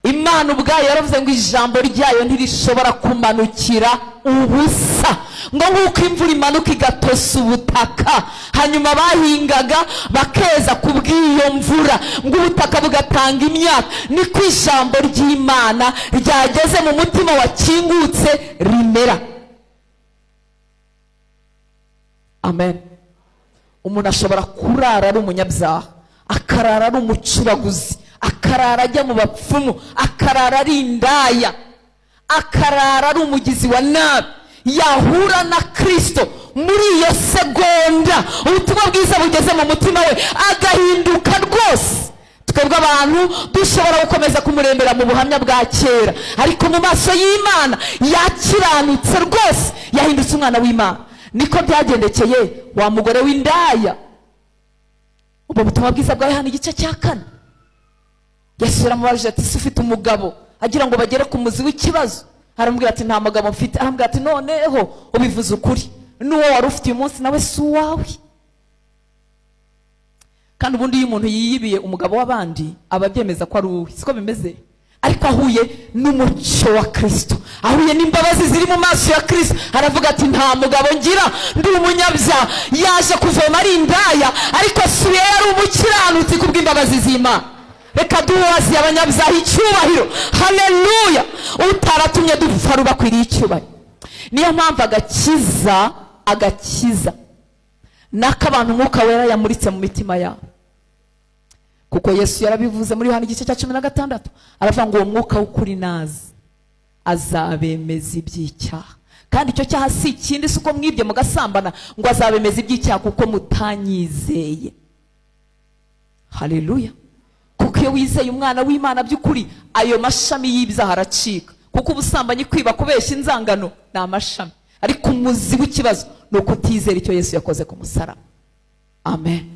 Imana ubwayo yaravuze ngo ijambo ryayo ntirishobora kumanukira ubusa, ngo nk'uko imvura imanuka igatosa ubutaka, hanyuma bahingaga bakeza ku bw'iyo mvura, ngo ubutaka bugatanga imyaka, niko ijambo ry'Imana ryageze mu mutima wakingutse rimera. Amen. Umuntu ashobora kurara ari umunyabyaha, akarara ari umucuraguzi, akarara ajya mu bapfumu, akarara ari indaya, akarara ari umugizi wa nabi, yahura na Kristo muri iyo segonda ubutumwa bwiza bugeze mu mutima we agahinduka rwose. Twebwe abantu dushobora gukomeza kumurembera mu buhamya bwa kera, ariko mu maso y'Imana yakiranutse rwose, yahindutse umwana w'Imana. Niko byagendekeye wa mugore w'indaya. Ubwo butumwa bwiza bwa Yohana igice cya 4, Yesu yaramubajije ati: "Se ufite umugabo?" Agira ngo bagere ku muzi w'ikibazo. Aramubwira ati: "Nta mugabo mfite." Aramubwira ati: "Noneho ubivuze ukuri, n'uwo wari ufite uyu munsi nawe si uwawe." Kandi ubundi iyo umuntu yiyibiye umugabo w'abandi aba abyemeza ko ari uwe, siko bimeze? Ariko ahuye n'umucyo wa Kristo, ahuye n'imbabazi ziri mu maso ya Kristo, aravuga ati: "Nta mugabo ngira, ndi umunyabyaha." Yaje kuvoma ari indaya, ariko asubiye yari umukiranutsi kubw'imbabazi z'Imana. Reka duhaze abanyabyaha icyubahiro. Haleluya! Utaratumye dupfa rubakwiriye icyubahiro. Niyo mpamvu agakiza n'ak'abantu Umwuka Wera yamuritse mu mitima yabo, kuko Yesu yarabivuze muri Yohana igice cya 16, aravuga ngo uwo Mwuka w'ukuri naza azabemeza iby'icyaha. Kandi icyo cyaha si ikindi, si uko mwibye mugasambana, ngo azabemeza iby'icyaha kuko mutanyizeye. Haleluya! Kuko iyo wizeye umwana w'Imana by'ukuri, ayo mashami y'ibyaha aracika, kuko ubusambanyi, kwiba, kubeshya, inzangano ni amashami, ariko umuzi w'ikibazo ni ukutizera icyo Yesu yakoze ku musaraba. Amen.